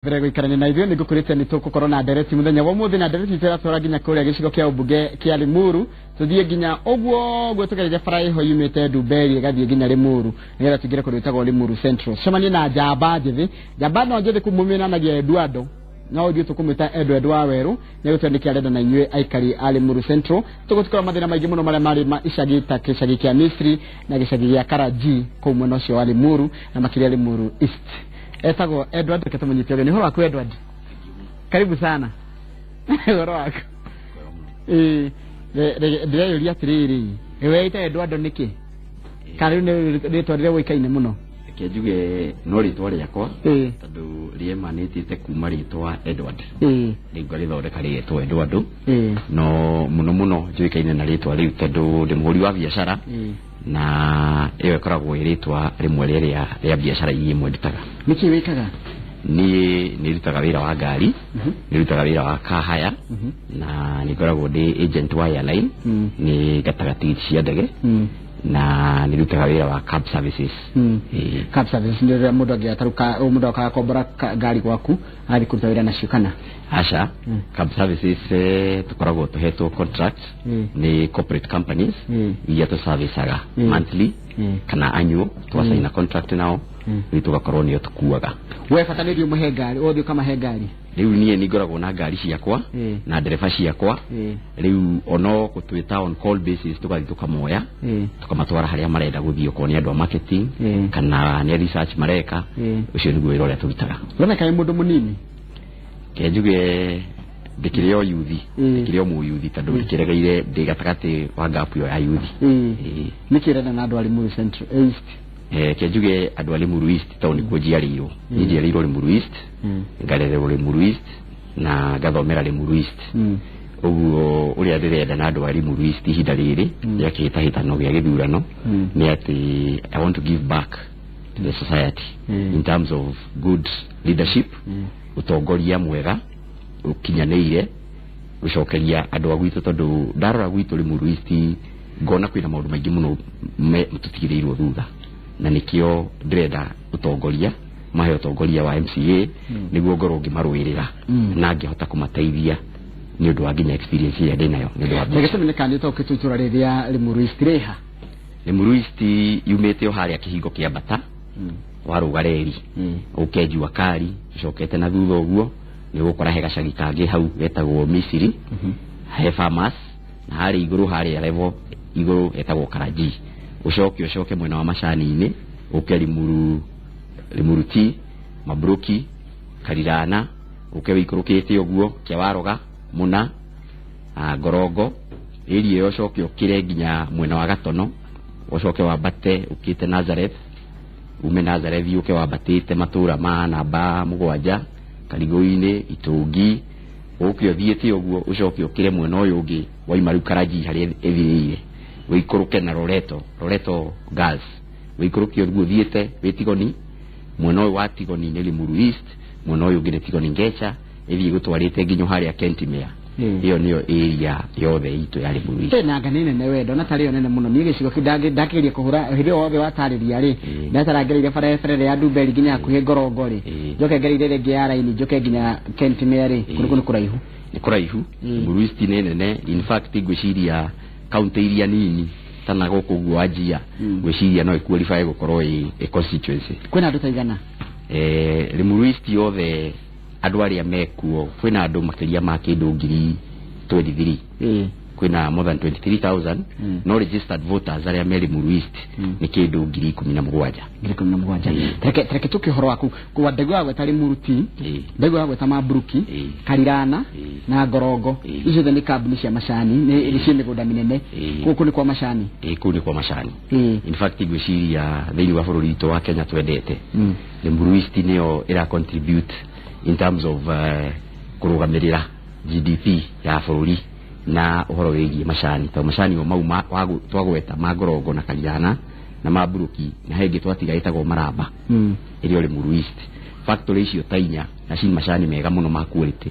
Mbere gũikarania na ithuĩ nĩ ngũkwĩrĩte nĩ tũgũkorwo na ndereti mũthenya wa ũmũthĩ, na ndereti itũ ĩratwara nginya kũrĩa gĩcigo kĩa ũmbunge kĩa Limuru. Tũthiĩ nginya ũguo ũguo tũgereire bara ĩho yumĩte Ndumberi ĩgathiĩ nginya Limuru, nĩgetha tũingĩre kũndũ gwĩtagwo Limuru Central, tũcemanie na njamba njĩthĩ. Njamba no njĩthĩ kumũmĩnanagia Eduardo, no ithuĩ tũkũmwĩta Edo Edo wa Werũ. Nĩgũtwĩra nĩkĩ arenda na inyuĩ aikari a Limuru Central. Tũgũtikora mathĩna maingĩ mũno marĩa marĩ ma icagi ta gĩcagi kĩa Misri na gĩcagi gĩa Karaji kũu mwena ũcio wa Limuru, na makĩria Limuru East. Etagwo Edward, reke tũmũnyite ũgeni. Ũhoro waku, Edward? Karibu sana. Ũhoro waku? Ĩĩ, ndĩreyũria atĩrĩrĩ, weita Edward nĩkĩ? Kana rĩu nĩ rĩtwa rĩrĩa ũĩkaine mũno? Reke njuge no rĩtwa rĩakwa, tondũ rĩemanĩtĩte kuma rĩtwa Edward, rĩu ngarĩthondeka rĩgetwo Edward. No mũno mũno njũĩkaine na rĩtwa rĩu tondũ ndĩ mũhũri wa biacara, na ĩyo ĩkoragwo ĩ rĩtwa rĩmwe rĩrĩa rĩa biacara iria imwe ndutaga. Nĩkĩ wĩkaga? Niĩ nĩ ndutaga wĩra wa ngari, nĩ ndutaga wĩra wa car hire, na nĩ ngoragwo ndĩ agent wa airline, nĩ ngataga tigiti cia ndege, na nĩ ndutaga wĩra wa cab services. Ĩĩ. Cab services nĩ rĩrĩa mũndũ angĩataruka, mũndũ akakombora ngari gwaku agathiĩ kũruta wĩra nacio, kana? Aca. Cab services, tũkoragwo tũhetwo contract nĩ corporate companies iria tũservicaga monthly kana annual, twasaina contract nao, rĩu tũgakorwo nĩo tũkuaga. We bata nĩ ũthiĩ ũmũhe ngari, ũthiĩ ũkamahe ngari. Rĩu niĩ nĩ ngoragwo na ngari ciakwa na ndereba ciakwa. Rĩu ono gũtwĩta on call basis, tũgathiĩ tũkamoya, tũkamatwara harĩa marenda gũthiĩ, okorwo nĩ andũ a marketing kana nĩ research mareka. Ũcio nĩguo wĩra ũrĩa tũrutaga. Ũroneka wĩ mũndũ mũnini. Ke njuge ndĩkĩrĩ o yuthi, ndĩkĩrĩ o mũyuthi, tondũ ndĩkĩregeire ndĩ gatagatĩ wa gap ĩyo ya yuthi. Ĩĩ. Nĩkĩ ũrenda na andũ a Limuru Central East? Ke njuge andũ a Limuru East, tondũ nĩkuo njiarĩirwo. Niĩ njiarĩirwo Limuru East, ngarererwo Limuru East na ngathomera Limuru East. Ũguo ũrĩa ndĩrenda na andũ a Limuru East ihinda rĩrĩ rĩa kĩhĩtahĩtano gĩa gĩthurano nĩ atĩ I want to give back to the society in terms of good leadership, ũtongoria mwega ũkinyanĩire, gũcokeria andũ a gwitũ, tondũ ndarora gwitũ Limuru East ngona kwĩna maũndũ maingĩ mũno tũtigĩrĩirwo thutha, na nĩkĩo ndĩrenda ũtongoria, mahe ũtongoria wa MCA, nĩguo ngorwo ngĩmarũĩrĩra na ngĩhota kũmateithia nĩ ũndũ wa nginya experience ĩrĩa ndĩnayo nĩ ũndũ wa Reke tũmenye kana nĩ ũtaũkĩtwo itũra rĩrĩa Limuru East rĩha. Limuru East yumĩte o harĩa kĩhingo kĩa Mbata, warũga reri, ũke Jua Kali, ũcokete na thutha ũguo nĩ ũgũkora he gacagi kangĩ hau getagwo Misiri, he farmers, na harĩa igũrũ, harĩa level igũrũ hetagwo Karaji. Ũcoke ũcoke mwena wa macani-inĩ, ũke Limuru, Limuru T, Mabruki, Karirana, ũke wĩikũrũkĩte ũguo Kĩawaroga mũna, Ngorongo area ĩyo, ũcoke ũkĩre nginya mwena wa Gatono, ũcoke wambate ũkĩte Nazareth, ume Nazareth ũke wambatĩte matũra ma namba 7, Karigũ-inĩ, Itũngi, ũke ũthiĩte ũguo, ũcoke ũkĩre mwena ũyũ ũngĩ waima rĩu Karaji harĩa ĩthirĩire, wĩikũrũke na Loreto, Loreto Girls, wĩikũrũke ũguo ũthiĩte wĩ Tigoni. Mwena ũyũ wa Tigoni nĩ Limuru East, mwena ũyũ ũngĩ nĩ Tigoni Ngecha, ĩthiĩ gũtwarĩte nginya harĩa Kentimea. Ĩyo nĩyo area yothe itũ ya Limuru East. Nanga nĩ nene we, ndona tarĩ yo nene mũno. Niĩ gĩcigo kĩu ndakĩgeria kũhũra hĩndĩ ĩyo yothe watarĩria rĩ, ndatarangereire barabara ĩrĩa ya Ndumberi nginya hakuhĩ Ngorongo rĩ, njoke ngereire ĩrĩa ĩngĩ ya raini njoke nginya Kentimea rĩ, kũndũ kũu nĩ kũraihu. Nĩ kũraihu. Limuru East nĩ nene. In fact, ngwĩciria kaunti iria nini tana gũkũ ũguo Wajir, ngwĩciria no ĩqualify gũkorwo ĩ constituency. Kwĩna andũ ta igana? Limuru East yothe andũ arĩa mekuo, kwĩna andũ makĩria ma kĩndũ ngiri 23. Kwĩna more than 23,000, no registered voters arĩa me Limuru East nĩ kĩndũ 17,000. 17,000. Reke tũke ũhoro waku kwa ndaigua wagweta Limuru T, ndaigua wagweta Mabruki, Karirana na Ngorongo. Icio ciothe nĩ kambuni cia macani, nĩ ciĩ mĩgũnda mĩnene. Gũkũ nĩ kwa macani. Ĩĩ, kũu nĩ kwa macani. In fact, ngwĩciria thĩinĩ wa bũrũri witũ wa Kenya twendete, Limuru East nĩyo ĩra contribute in terms of kũrũgamĩrĩra GDP ya bũrũri na ũhoro wĩgiĩ macani, tondũ macani o mau twagweta ma Ngorongo na Karirana na ma Mburuki, na he ĩngĩ twatiga ĩtagwo Maramba, ĩrĩa Limuru East, factory icio ta inya na ci macani mega mũno ma quality.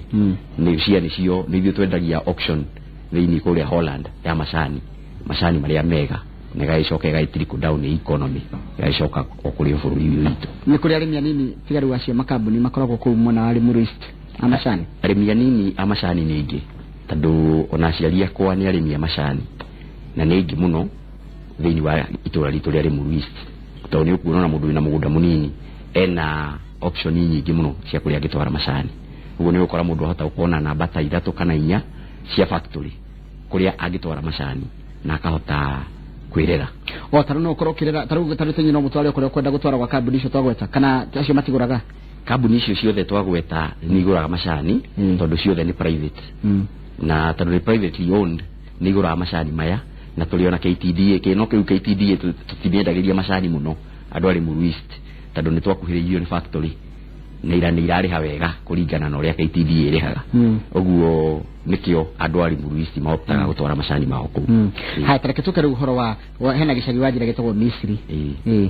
Nĩ cia nĩcio nĩ ithuĩ twendagia auction thĩinĩ kũrĩa Holland ya macani, macani marĩa mega. Na ĩgagĩcoka ĩgagĩ trickle down economy, ĩgagĩcoka o kũrĩ o bũrũri ũyũ witũ. Nĩ kũrĩ arĩmi anini tiga rĩu acio makambuni makoragwo kũu mwena wa Limuru East a macani? Arĩmi anini a macani nĩ aingĩ, tondũ ona aciari akwa nĩ arĩmi a macani na nĩ aingĩ mũno thĩinĩ wa itũra ritũ rĩa Limuru East, tondũ nĩ ũkuona ona mũndũ wĩna mũgũnda mũnini ena option nyingĩ mũno cia kũrĩa angĩtwara macani. Ũguo nĩ ũgũkora mũndũ ahota gũkorwo na namba ta ithatũ kana inya cia factory kũrĩa angĩtwara macani na akahota kwĩrera. O tarĩu no ũkorwo ũkĩrera, tarĩu tenye no mũtware o kũrĩa ũkwenda gũtwara gwa kambuni icio twagweta, kana acio matigũraga? Kambuni icio ciothe twagweta nĩ igũraga macani, tondũ ciothe nĩ private, na tondũ nĩ privately owned nĩ igũraga macani maya. Na tũrĩ ona KTDA kĩ no kĩu KTDA tũtimĩendagĩria macani mũno andũ a Limuru East, tondũ nĩ twakuhĩrĩirio nĩ factory na ira nĩ irarĩha wega kũringana na ũrĩa KTDA ĩrĩhaga. Ũguo nĩkĩo andũ a Limuru East mahotaga gũtwara macani mao kũu. Haya, tareke tũke rĩu ũhoro wa hena gĩcagi wa njĩra gĩtagwo Misiri. Ĩĩ.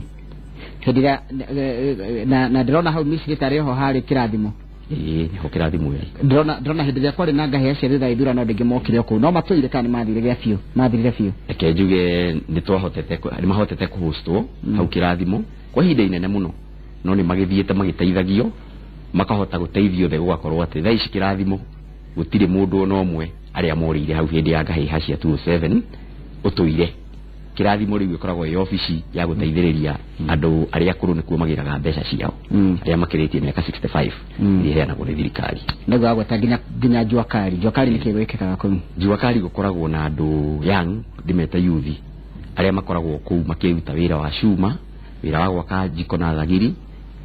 Hĩndĩ ĩrĩa na ndĩrona hau Misiri tarĩ ho harĩ kĩrathimo. Ĩĩ, nĩho kĩrathimo ĩrĩ. Ndĩrona hĩndĩ ĩrĩa kwarĩ na ngahĩha cia thutha wa ithurano andũ aingĩ mokire o kũu, no matũire kana nĩ mathire gĩa biũ, mathirire biũ? Reke njuge nĩ twahotete nĩ mahotete kũhostwo hau kĩrathimo kwa ihinda inene mũno, no nĩ magĩthiĩte magĩteithagio, makahota gũteithio othe, gũgakorwo atĩ thaa ici kĩrathimo gũtirĩ mũndũ ona ũmwe arĩa morĩire hau hĩndĩ ya ngahĩha cia 2007 ũtũire. Kĩrathimo rĩu ĩkoragwo ĩ obici ya gũteithĩrĩria andũ arĩa akũrũ, nĩkuo magĩraga mbeca ciao, arĩa makĩrĩtie mĩaka 65, iria iheanagwo nĩ thirikari. Nĩguo wagweta nginya Jua Kali. Jua Kali nĩkĩ gwĩkĩkaga kũu? Jua Kali gũkoragwo na andũ young, ndĩmete youth, arĩa makoragwo kũu makĩruta wĩra wa cuma, wĩra wa gwaka njiko na thagiri,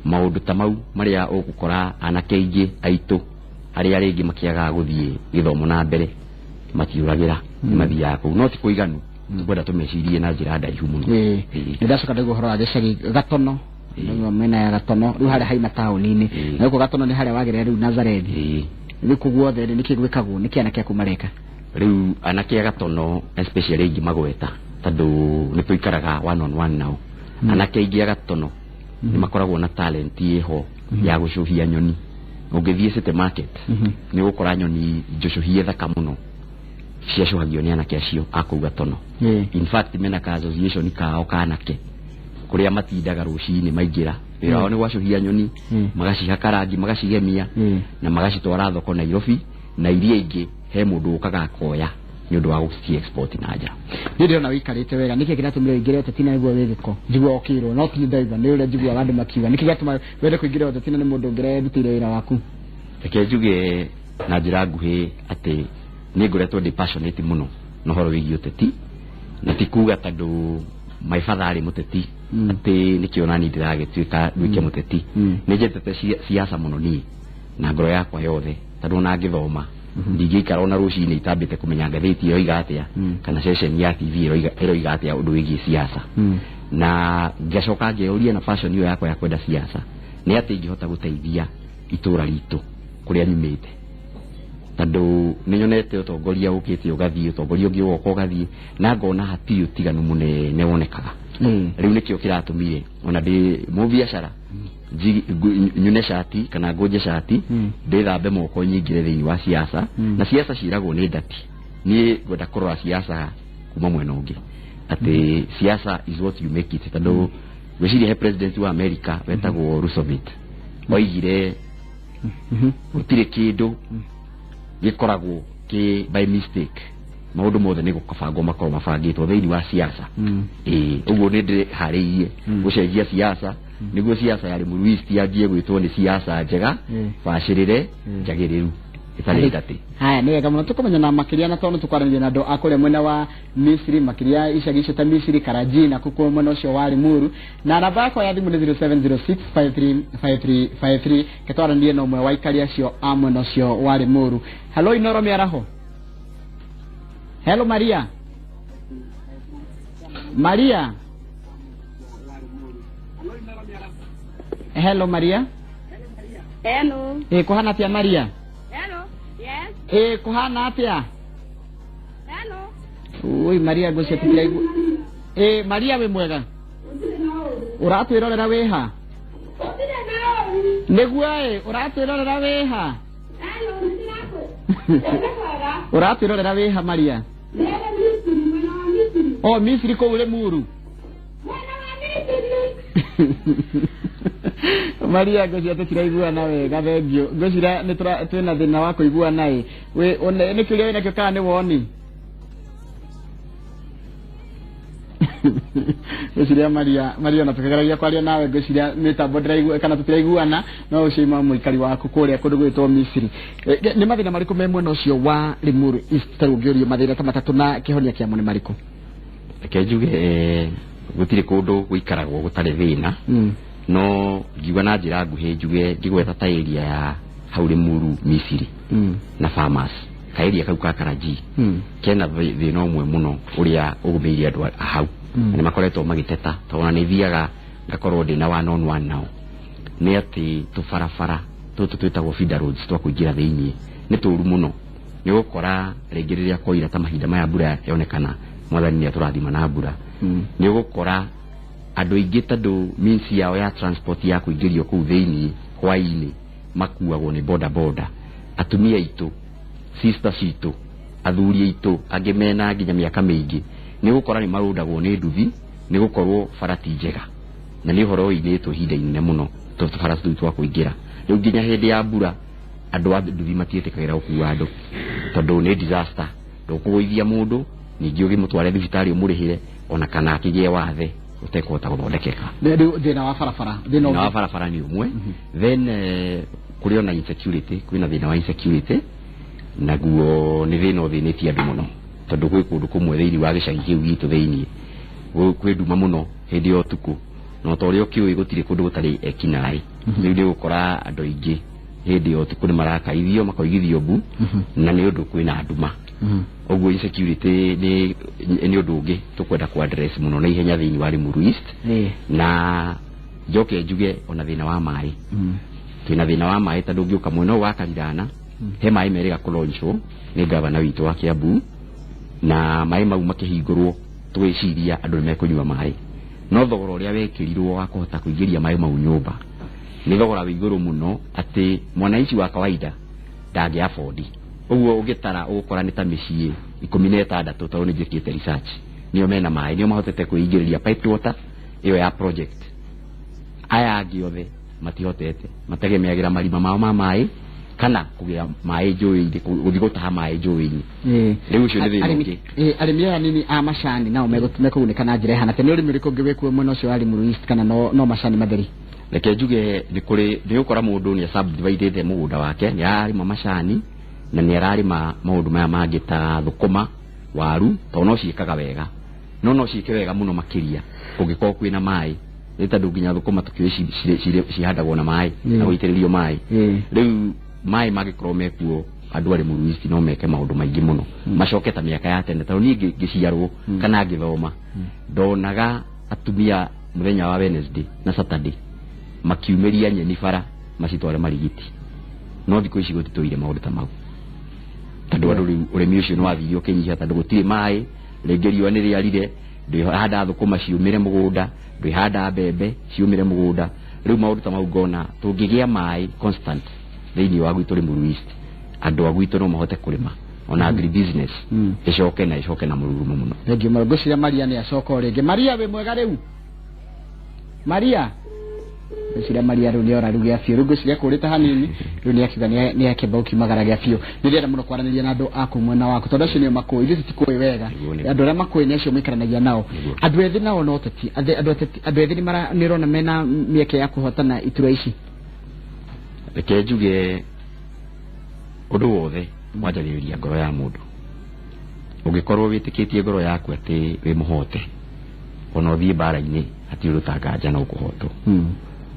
maũndũ ta mau marĩa ũgũkora anake aingĩ aitũ arĩa rĩngĩ makĩagaga gũthiĩ gĩthomo na mbere matiũragĩra, nĩ mathiaga kũu, no ti kũiganu, tũkwenda tũmecirie na njĩra ndaihu mũno. Nĩ ndacoka ndaigua ũhoro wa gĩcagi Gatono. Ndaigua mĩena ya Gatono rĩu harĩa haima taũni-inĩ. Na gũkũ Gatono nĩ harĩa wagerera rĩu Nazarethi. Rĩu kũu guothe rĩ, nĩkĩ gwĩkagwo, nĩkĩ anake aku mareka? Rĩu anake a Gatono especially aingĩ magweta, tondũ nĩ tũikaraga one on one nao, anake aingĩ a Gatono nĩ makoragwo na talent ĩho ya gũcũhia nyoni. Ũngĩthiĩ City Market nĩ ũgũkora nyoni njũcũhie thaka mũno ciacũhagio nĩ anake acio a kũu Gatono. In fact, mena ka association kao ka anake kũrĩa matindaga rũcinĩ maingĩra, wĩra wao nĩ gwacũhia nyoni, magacihaka rangi, magacigemia na magacitwara thoko Nairobi, na iria ingĩ he mũndũ ũkaga akoya nĩ ũndũ wa gũci export na nja. Nĩ ndĩrona wĩikarĩte wega. Nĩkĩ kĩratũmire ũingĩre ũteti na nĩguo wĩ gĩko? Njiguaga ũkĩrwo, no ti ndaiga, nĩ ũrĩa njiguaga andũ makiuga. Nĩkĩ gĩatũma wende kũingĩra ũteti na nĩ mũndũ ũngĩrerutĩire wĩra waku? Reke njuge na njĩra nguhĩ atĩ nĩ ngoretwo ndĩ passionate mũno na ũhoro wĩgiĩ ũteti, na ti kuga tondũ my father arĩ mũteti atĩ nĩkĩo nani ndĩragĩtuĩka nduĩke mũteti. Nĩ njendete siasa mũno niĩ na ngoro yakwa yothe, tondũ ona ngĩthoma ndingĩikara ona rũcinĩ itambĩte kũmenya ngathĩti ĩroiga atĩa kana ceceni ya TV ĩroiga atĩa ũndũ wĩgiĩ siasa. Na ngacoka ngeyũria na passion ĩyo yakwa ya kwenda siasa nĩ atĩ ingĩhota gũteithia itũra ritũ kũrĩa nyumĩte, tondũ nĩ nyonete ũtongoria ũkĩte ũgathiĩ, ũtongoria ũngĩ ũgoka ũgathiĩ, na ngona hatirĩ ũtiganu mũnene wonekaga. Rĩu nĩkĩo kĩratũmire ona ndĩ mũbiacara nyune cati kana ngũnje cati, ndĩthambe moko, nyingĩre thĩinĩ wa siasa. Na siasa ciragwo nĩ ndati, niĩ ngwenda kũrora siasa kuma mwena ũngĩ, atĩ siasa is what you make it, tondũ ngwĩciria he president wa America wetagwo Roosevelt oigire gũtirĩ kĩndũ gĩkoragwo kĩ by mistake, maũndũ mothe nĩ gũbangwo makorwo mabangĩtwo thĩinĩ wa siasa. Ĩĩ, ũguo nĩ ndĩharĩirie gũcenjia siasa nĩguo siasa ya Limuru East yanjie gwĩtwo nĩ siasa njega, bacĩrĩre, njagĩrĩru, ĩtarĩ ndatĩ. Haya, nĩ wega mũno. Tũkũmenya na makĩria na tondũ tũkwaranĩria na andũ a kũrĩa mwena wa Misiri, makĩria icagi icio ta Misiri, Karaji na kũkũ mwena ũcio wa Limuru, na namba yakwa ya thimũ nĩ 0706535353. Ketwaranĩrie na ũmwe wa aikari acio a mwena ũcio wa Limuru. Hello, Inoro Mĩaraho. Hello, Maria. Maria, hello Maria. Hello. Ĩ, kũhana atĩa, Maria? Hello. Yes. Ĩ, kũhana atĩa? Hello. Ui, Maria, ngũcia titiraigua. Ĩ Maria, wĩ mwega? Ũratwĩrorera wĩha? Nĩguo. Ĩ, ũratwĩrorera wĩha? Ũratwĩrorera wĩha, Maria? O Misiri kũu Limuru. Mwena wa Misiri. Maria, ngwĩciria tũtiraiguana wega, thengio. Ngwĩciria nĩ twĩna thĩna wa kũiguana. Ĩ Wĩ- nĩ kĩũria wĩnakĩo kana nĩ woni? Ngwĩciria Maria, ona tũkĩgeragia kwaria nawe, ngwĩciria mĩtambo ndĩraigua kana tũtiraiguana. No ũcio ima mũikari waku kũrĩa kũndũ gwĩtwo Misiri. Nĩ mathĩna marĩkũ me mwena ũcio wa Limuru East? Tarĩu ũngĩũrio mathĩna ta matatũ na kĩhonia kĩamo nĩ marĩkũ? Reke njuge, gũtirĩ kũndũ gũikaragwo gũtarĩ thĩna. No ngiuga na njĩra nguhĩ, njuge ngĩgweta ta area ya hau Limuru Misiri na farmers, ka area kau ka Karaji kena thĩna ũmwe mũno ũrĩa ũgũmĩire andũ a hau. Na nĩ makoretwo magĩteta, tondũ ona nĩ thiaga ngakorwo ndĩna one on one nao, nĩ atĩ tũbarabara tũtũ twĩtagwo feeder roads twa kũingĩra thĩiniĩ nĩ tũru mũno. Nĩ ũgũkora rĩngĩ rĩrĩa kwaira, ta mahinda maya mbura yonekana, Mwathani nĩ atũrathima na mbura, nĩ ũgũkora andũ aingĩ, tondũ means yao ya transport ya kũingĩrio kũu thĩiniĩ hwaĩ-inĩ makuagwo nĩ boda boda. Atumia aitũ, sister citũ, athuri aitũ angĩ mena nginya mĩaka mĩingĩ, nĩ ũgũkora nĩ marũndagwo nĩ nduthi nĩ gũkorwo bara ti njega, na nĩ ũhoro ũinĩtwo ihinda inene mũno tũbara tũu twa kũingĩra. Rĩu nginya hĩndĩ ya mbura andũ a nduthi matiĩtĩkagĩra gũkua andũ, tondũ nĩ disaster. Ndũkũgũithia mũndũ, ningĩ ũgĩmũtware thibitarĩ ũmũrĩhĩre, ona kana akĩgĩe wathe ũtekũhota gũthondekeka. Rĩu thĩna wa barabara, thĩna Thĩna wa ũngĩ? Barabara nĩ ũmwe. Then kũrĩ ona insecurity, kwĩna thĩna wa insecurity, naguo nĩ thĩna ũthĩnĩtie andũ mũno, tondũ gwĩ kũndũ kũmwe thĩinĩ wa gĩcagi kĩu gitũ thĩinĩ kwĩ nduma mũno hĩndĩ ya ũtukũ, na ta ũrĩa ũkĩũĩ gũtirĩ kũndũ gũtarĩ ekinaĩ. Rĩu nĩ ũgũkora andũ aingĩ hĩndĩ ya ũtukũ nĩ marakaithio, makoigithio mbu, na nĩ ũndũ kwĩna nduma. Ũguo insecurity nĩ ũndũ ũngĩ tũkwenda ku address mũno na ihenya thĩinĩ wa Limuru East. Na njoke njuge ona thĩna wa maĩ. Twĩna thĩna wa maĩ, tondũ ũngĩũka mwena ũyũ wa Karirana, he maĩ merĩga kũlaunchwo nĩ gavana witũ wa Kiambu, na maĩ mau makĩhingũrwo tũgĩciria andũ nĩ mekũnyua maĩ, no thogora ũrĩa wekĩrirwo wa kũhota kũingĩria maĩ mau nyũmba nĩ thogora wĩ igũrũ mũno, atĩ mwananchi wa kawaida ndangĩ afford. Ũguo ũngĩtara ũgũkora nĩ ta mĩciĩ 16, tondũ nĩ njĩkĩte research, nĩo mena maĩ, nĩo mahotete kwĩingĩrĩria piped water ĩyo ya project. Aya angĩ othe matihotete, mategemeagĩra marima mao ma maĩ kana kũgĩra maĩ njũĩ-inĩ, gũthiĩ gũtaha maĩ njũĩ-inĩ. Rĩu ũcio nĩ thĩna ũngĩ. Arĩmi aya nini a macani nao mekũgunĩka na njĩra ĩhana atĩa? Nĩ ũrĩmi ũrĩkũ ũngĩ wĩkuo mwena ũcio wa Limuru East, kana no macani matheri? Reke njuge nĩ kũrĩ, nĩ ũkora mũndũ nĩ subdivided mũgũnda wake, nĩ ararĩma macani na nĩ ararĩma maũndũ maya mangĩ ta thũkũma, waru, tondũ no ciĩkaga wega, no ciĩke wega mũno makĩria kũngĩkorwo kwĩna maĩ, nĩ tondũ nginya thũkũma tũkĩũĩ cihandagwo na maĩ na gũitĩrĩrio maĩ. Rĩu maĩ mangĩkorwo mekuo, andũ arĩ Limuru East no meke maũndũ maingĩ mũno, macoke ta mĩaka ya tene, tondũ niĩ ngĩciarwo kana ngĩthoma ndonaga atumia mũthenya wa Wednesday na Saturday makiumĩria nyeni bara macitware marigiti. No thikũ ici gũtitũire maũndũ ta mau, tondũ andũ rĩu ũrĩmi ũcio nĩ wathire ũkĩnyiha, tondũ gũtirĩ maĩ rĩngĩ, riũa nĩ rĩarire, ndwĩhanda thũkũma ciũmĩre mũgũnda, ndwĩhanda mbembe ciũmĩre mũgũnda. Rĩu maũndũ ta mau ngona tũngĩgĩa maĩ constant thĩinĩ wa gwitũ Limuru East, andũ a gwitũ no mahote kũrĩma ona agribusiness ĩcoke na ĩcoke na mũrurumo mũno. Thengiũ mũno. Ngwĩciria Maria nĩ acoka o rĩngĩ. Maria, wĩ mwega? Rĩu Maria, ngwĩciria Maria rĩu nĩ ora rĩu gĩa biũ. Rĩu ngwĩciria kũrĩte hanini, rĩu nĩ akiuga nĩ akĩamba gũkiumagara gĩa biũ. Nĩ ndĩrenda mũno kwaranĩria na andũ a kũu mwena waku, tondũ acio nĩo makũĩ, ithuĩ tũtikũĩ wega. Nĩguo. Andũ arĩa makũĩ nĩ acio maikaranagia nao. Andũ ethĩ nao no teti andũ ethĩ nĩ ũrona mena mĩeke ya kũhotana iturwa ici? Reke njuge ũndũ wothe wanjagĩrĩria ngoro ya mũndũ. Ũngĩkorwo wĩtĩkĩtie ngoro yaku atĩ wĩ mũhote, ona ũthiĩ mbara-inĩ hatirĩ ũndũ ũtanganja no ũkũhotwo.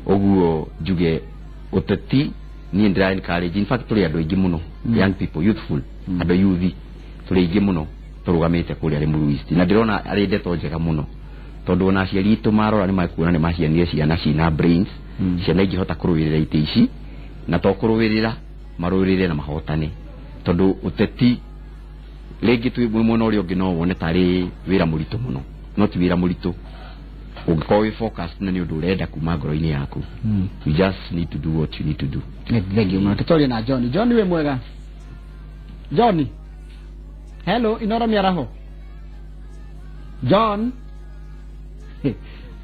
Ũguo njuge ũteti niĩ ndĩra encourage, in fact tũrĩ andũ aingĩ mũno, young people, youthful, andũ yuthi tũrĩ aingĩ mũno tũrũgamĩte kũrĩa Limuru East, na ndĩrona arĩ ndeto njega mũno, tondũ ona aciari aitũ marora nĩ mekuona nĩ macianire ciana ciina brains, ciana ingĩhota kũrũĩrĩra itĩ ici, na to kũrũĩrĩra, marũĩrĩre na mahotane, tondũ ũteti rĩngĩ twĩ mwena ũrĩa ũngĩ no wone tarĩ wĩra mũritũ mũno, no ti wĩra mũritũ ũngĩkorwo wĩ focused na nĩ ũndũ ũrenda kuma ngoro-inĩ yaku. You just need to do what you need to do. Thengiũ mũno. Tũtorie na John. John, wĩ mwega? John, hello. Inoro mĩaraho. John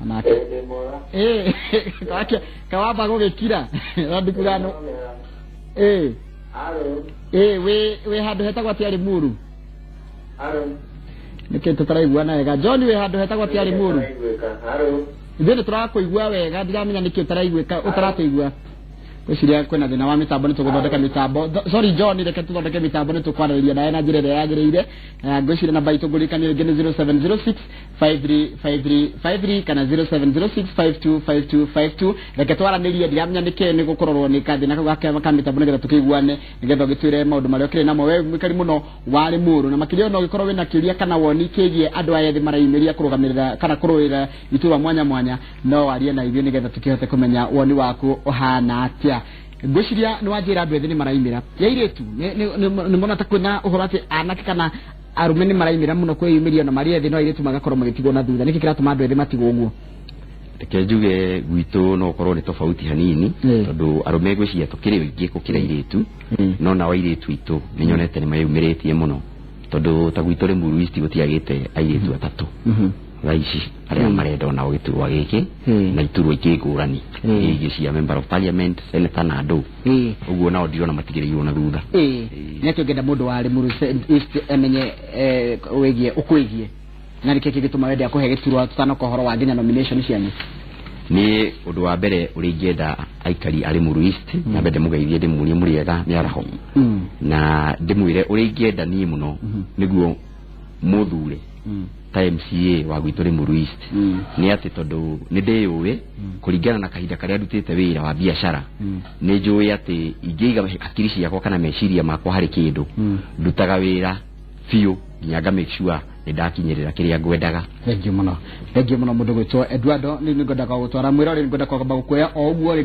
onake ĩ kawake kawamba gũgĩkira no ndikuga no ĩ ĩ wĩ handũ hetagwo atĩa Limuru? Nĩkĩ tũtaraiguana wega? John, wĩ handũ hetagwo atĩa Limuru? Ithuĩ nĩ tũrakũigua wega, ndiramenya nĩkĩ ũtaraiguĩka, ũtaratũigua. Ngwĩciria kwĩna thĩna wa mĩtambo, nĩ tũgũthondeka mĩtambo. Sorry John, reke tũthondeke mĩtambo, nĩ tũkwarĩrĩria nawe na njĩra ĩrĩa yagĩrĩire. Ngwĩciria namba itũ ngũririkanie rĩngĩ nĩ 0706 535353 kana 0706 525252. Reke twaranĩrie, ndiramenya nĩkĩ, nĩ gũkũrorwo nĩ kathĩna kau ka mĩtambo nĩgetha tũkĩiguane, nĩgetha ũgĩtwĩre maũndũ marĩa ũkĩrĩ namo we mũikari mũno wa Limuru, na makĩria ona ũgĩkorwo wĩna kĩũria kana woni kĩgiĩ andũ aya ethĩ mareyumĩria kũrũgamĩrĩra kana kũrũĩrĩra iturwa mwanya mwanya, no warie na ithuĩ nĩgetha tũkĩhote kũmenya woni waku ũhana atĩa. Ngwĩciria nĩ wanjĩra andũ ethĩ nĩ maraimĩra ya airĩtu, nĩ mona ta kwĩna ũhoro atĩ anake kana arũme nĩ maraimĩra mũno kwĩyumĩria ona marĩ ethĩ, no airĩtu magakorwo magĩtigwo na thutha. Nĩkĩ kĩratũma andũ ethĩ matigwo ũguo? Reke njuge gwitũ no ũkorwo nĩ tofauti hanini, tondũ arũme ngwĩciria tũkĩrĩ aingĩ gũkĩra airĩtu, no nao airĩtu aitũ nĩ nyonete nĩ meyumĩrĩtie mũno, tondũ ta gwitũ Limuru East gũtiagĩte airĩtu atatũ thaa ici arĩa marenda onao gĩturwa gĩkĩ na iturwa ingĩ ngũrani ingĩ cia member of parliament, senator na andũ ũguo, nao ndirona matigĩrĩirwo na thutha. Nĩ atĩ ũngĩenda mũndũ wa Limuru East amenye wĩgiĩ ũkwĩgiĩ na nĩkĩ kĩngĩtũma wende akũhe gĩturwa, tũtanoka ũhoro wa nginya nomination cianyu? Nĩ ũndũ wa mbere ũrĩa ingĩenda aikari a Limuru East, nyambe ndĩmũgeithie, ndĩmuonie mũrĩega mĩaraho, na ndĩmwĩre ũrĩa ingĩenda niĩ mũno nĩguo mũthure ta MCA wa gwitũ Limuru East, nĩ atĩ tondũ nĩ ndĩyũĩ kũringana na kahinda karĩa ndutĩte wĩra wa biacara, nĩ njũĩ atĩ ingĩiga hakiri ciakwa kana meciria makwa harĩ kĩndũ, ndutaga wĩra biũ nginya nga make sure nĩ ndakinyĩrĩra kĩrĩa ngwendaga. Thengiũ mũno, thengiũ mũno. Mũndũ gwĩtwo Eduardo, nĩ ngwendaga gũtwara mwĩrore, nĩ ngwenda kwamba gũkuoya o ũguo rĩ.